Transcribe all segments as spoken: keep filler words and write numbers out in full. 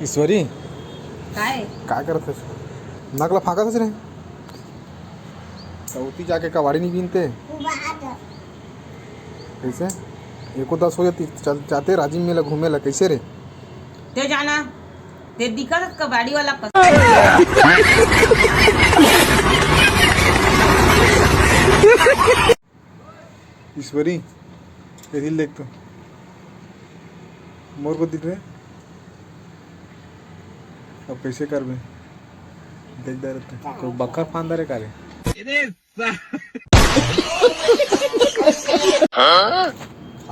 ईश्वरी, काय? का करत हस? नकला फांकत हस रे? सऊती जाके कबाड़ी नहीं बीनते? कैसे? एको दस हो जाती, चल जाते राजिम मेला घूमे ला, कैसे रे? ते जाना, ते दिखत कबाड़ी वाला कस- ईश्वरी, ये दिल देख तो। मोर को दिल रे। अब कैसे करबे? देख दे रहे। कोई बखर फांदा रे का रे?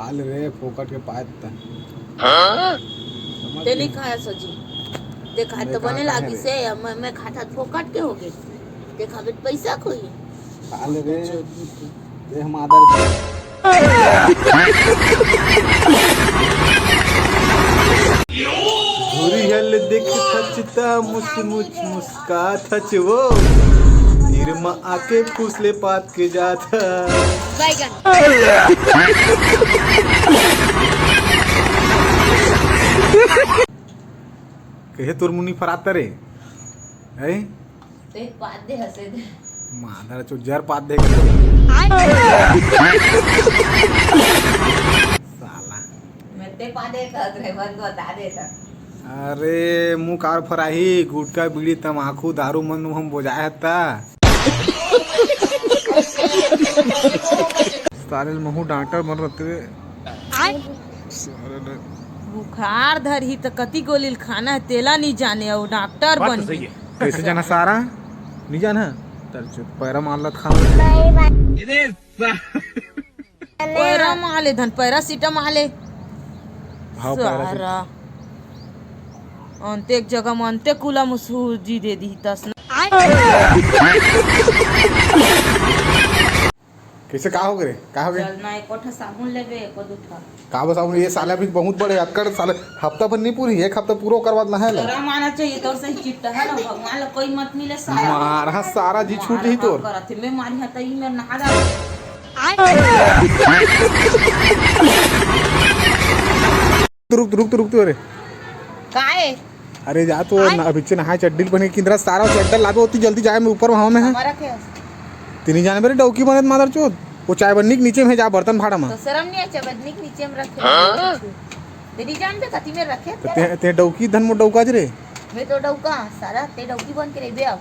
हाल रे, फोकट के पाए त। ते नहीं खाया सो जी। देखा तो बने लागी से, मैं, मैं खाता फोकट के हो गए। देखा बे पैसा कोई। साले रे, देह मादर। धुरी हल देख थचता मुस मुस मुस्का थच वो। तीर म आके फूस ले पात के जात ह। बैगन। कहे तोर मुनी फराता रे। हैं? ते पात दे हसे दे। मादर चो जर पात दे के। साला। मैं ते पात दे कहत रहे, मत बता देता। अरे, मुंह कार फराही, गुटखा, बीड़ी, तमाकू, दारू मन हम बोजाए हत्ता। साले महू डॉक्टर बन रहते। साले। बुखार धरही त कति गोली ल खाना है, तेला नहीं जाने, अउ डॉक्टर बन के। कैसे जाना सारा? नहीं जाना? तर चुप, पैरा मार लत खाना। पैरा मार ले धन, पैरासीटामोल ले। हाँ, पैरासीटामोल। सारा। अंते एक जगह में अंते कुला में सूजी दे दी तस न। कैसे, का हो गए? का हो गए? चल ना, एको ठो साबुन लेबे, एको दू ठो। का बस साबुन? ये साला भी बहुत बड़े अक्कड़ साले, हफ्ता भर नहीं पूरी, एक हफ्ता पूरा ओकर बाद नहाए ला। शरम आना चाहिए तोर से चिट्टा है ना, भगवान ला कोई मत मिले साला। मारा सारा जी छूट ही तोर। करत है, मैं मारी हता ई मेर नहा जा। रुक, रुक, रुक, रुक, अरे। काहे? अरे जा तो आय। ना, अभी से नहाए चड्डी पहने किंदरा सारा चड्डा लादो होती जल्दी जाए मैं ऊपर वहाँ में है। हमारा क्या? तिनी जाने मेरे डौकी बने मादर चोद। वो चाय बननी के नीचे में जा बर्तन भाड़ा में। तो शर्म नहीं है चाय बननी के नीचे में रखे। हाँ? तेरी जान पे कति में रखे तो तेरा? ते, ते डौकी धन मो डौका ज रे। मैं तो डौका, सारा ते डौकी बन के रह बे अब।